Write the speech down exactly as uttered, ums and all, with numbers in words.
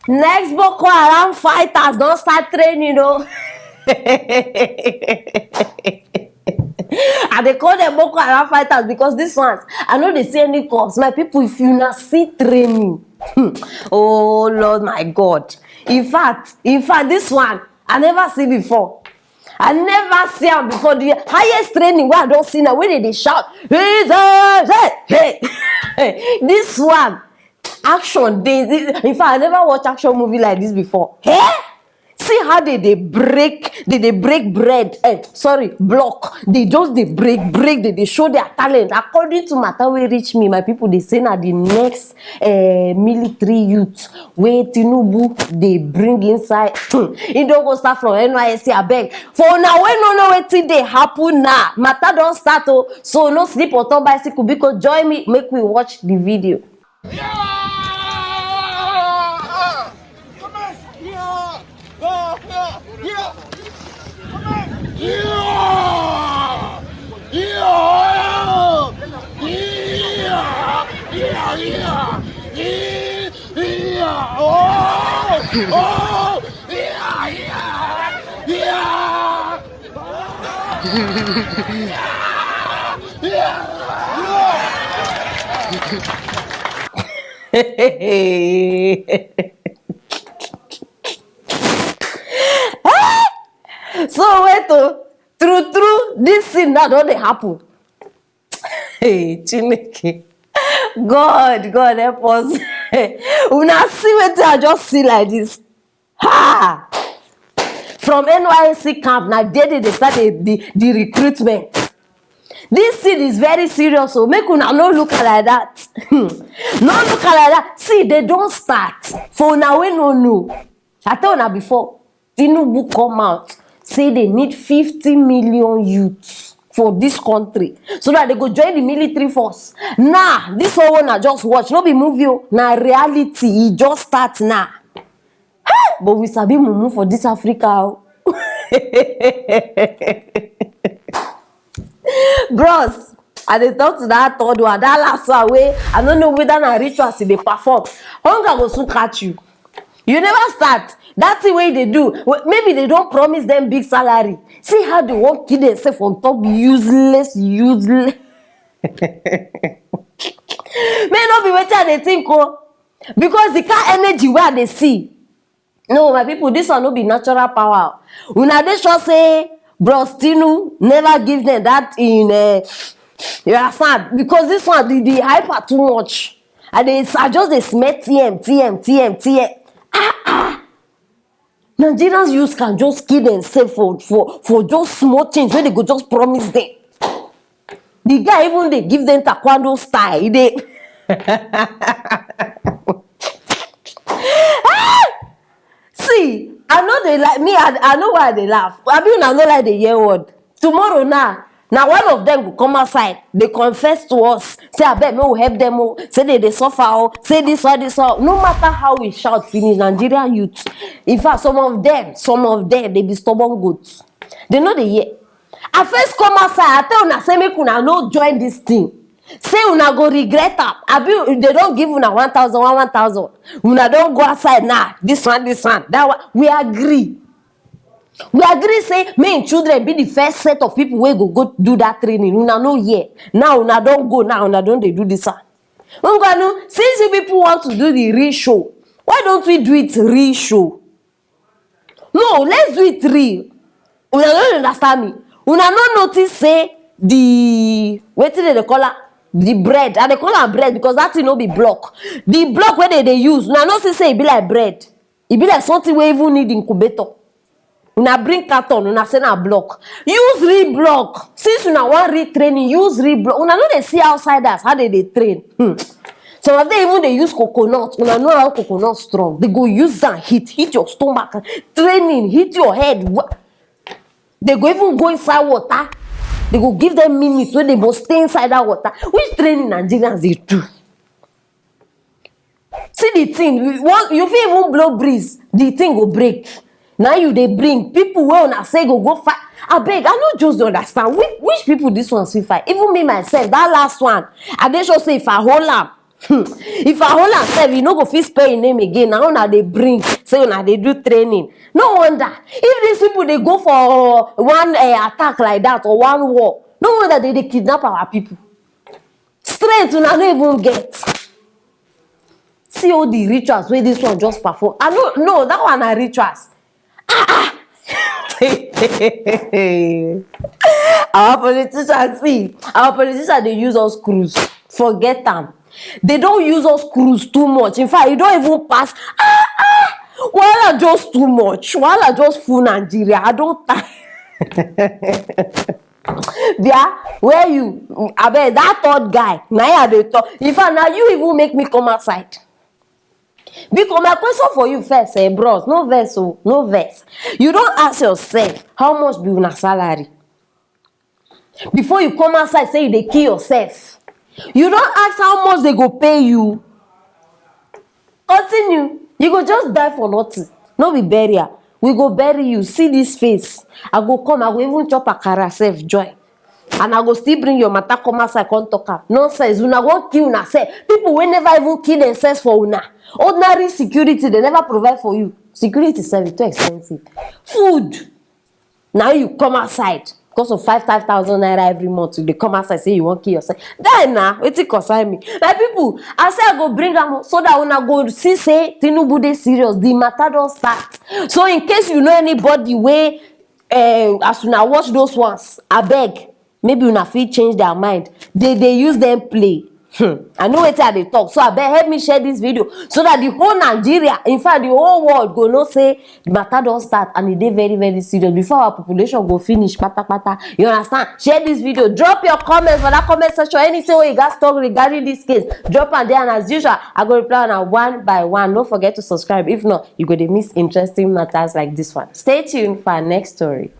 Next Boko Haram fighters don start training o. I dey call them Boko Haram fighters because this ones, I no dey see any cops. My people, if you na see training, hmm, oh Lord, my God. In fact, in fact, this one I never see before. I never see am before. The highest training wey I don see na when they dey shout, "Jesus, hey, hey." This one, action dey. In fact, I never watch action movie like this before. Hey! See how they dey break, they dey break bread. Eh, sorry, block. They just dey break, break. They dey show their talent. According to matter wey reach me, my people dey say na the next eh, military youth wey Tinubu dey bring inside. E don go start from N Y S C, abeg. For una wey no know wetin dey happen now, matter don start o. So no sleep on top bicycle, biko join me, make we watch the video. So wait o, true true, this thing now don dey happen. Hey, Chineke. God, God help us. Una see wetin I just see like this. Ha! From N Y S C camp, na there they dey start the, the, the recruitment. This thing is very serious, so make una no look am like that. No look am like that. See, they don start. For una wey no know, I tell una before, Tinubu come out say they need fifty million youths for this country so that they go join the military force. Now, this one wey una just watch, no be movie o, na reality. E just start now. But we sabi mumu for this Africa o. Bros, I dey talk to that third one, that last one wey I no know whether na rituals e dey perform. Hunger go soon catch you. You never start. That thing wey you dey do, w-, maybe they don promise them big salary. See how they wan kill themselves on top useless, useless. May no be wetin I dey think o, because the kind energy wey I dey see. No, my people, this one no be natural power. Una dey sure say Bros Tinu never give them that in, uh, you understand? Because this one, the, the hyper too much. I dey, I just dey smell T M, T M, T M, T M. Ah, ah. Nigerians youths can just kill themselves for, for, for just small things wey they go just promise them. The guy even dey give them taekwondo style. E dey. Ah! See, I no dey like, me, I, I know why I dey laugh. Abi una no like dey hear word? Tomorrow now, na one of them go come outside, dey confess to us, say abeg make we help them o, say they dey suffer o, say this one, this one. No matter how we shout finish, Nigerian youth, in fact, some of them, some of them, they be stubborn goats. They no dey hear. I first come outside, I tell una say make una no join this thing. Say una go regret am. Abi they don give una one thousand, one, one thousand. Una don go outside now. This one, this one, that one. We agree. We agree say make children be the first set of people wey go go do that training. Una no hear. Now una don go, now una don dey do this one. Ngwanu, since you people want to do the real show, why don't we do it real show? No, let's do it real. Una no understand me. Una no notice say the, wetin dem dey call am, the bread. I dey call am bread because that thing no be block. The block wey dem dey use, una no see say e be like bread. E be like something wey even need incubator. Una bring carton, una say na block. Use real block. Since una wan real training, use real block. Una no dey see outsiders, how they dey train. Hmm. Some of them even dey use coconut. Una know how coconut strong. They go use am hit, hit your stomach. Training, hit your head. Wa-, they go even go inside water. They go give them minutes wey they must stay inside that water. Which training Nigerians dey do? See the thing, you, one, you fit even blow breeze, the thing go break. Now you dey bring people wey una say go go fight. Abeg, I no just dey understand which, which people this one fit fight. Even me myself, that last one, I dey sure say if I hold am, If I hold am sef, you no go fit spell im name again. Na una dey bring, say una dey do training. No wonder. If these people dey go for one, eh, attack like that or one war, no wonder they dey kidnap our people. Strength una no even get. See all the rituals wey this one just perform. I no, no, that one na rituals. Our politicians, see, our politicians dey use us cruise. Forget am. They don use us cruise too much. In fact, e don even pass. Ah, ah, wahala just too much. Wahala just full Nigeria. I don tire. Bia, where you? Abeg, that third guy, na him I dey talk. In fact, na you even make me come outside. Because my question for you first, eh, bros, no vex o, no vex. You don ask yourself how much be una salary before you come outside say you dey kill yourself. You don ask how much they go pay you. Continue. You go just die for nothing. No be burial. We go bury you. See this face. I go come, I go even chop akara sef join. And I go still bring your matter come outside, come talk am. Nonsense. Una wan kill una sef. People wey never even kill themselves for una. Ordinary security, they never provide for you. Security sef is too expensive. Food. Now you come outside because of five, five thousand naira every month. You dey come outside say you wan kill yourself. Die na, wetin concern me? My people, I say I go bring am so that una go see say Tinubu dey serious. The matter don start. So in case you know anybody wey, eh, as una watch those ones, abeg, maybe una fit change their mind. They dey use them play. Hmm. I know wetin I dey talk. So abeg, help me share this video so that the whole Nigeria, in fact, the whole world go know say the matter don start and e dey very, very serious. Before our population go finish patapata, you understand? Share this video. Drop your comments for that comment section. Anything wey you gats talk regarding this case, drop am there. And as usual, I go reply una one by one. No forget to subscribe. If not, you go dey miss interesting matters like this one. Stay tuned for our next story.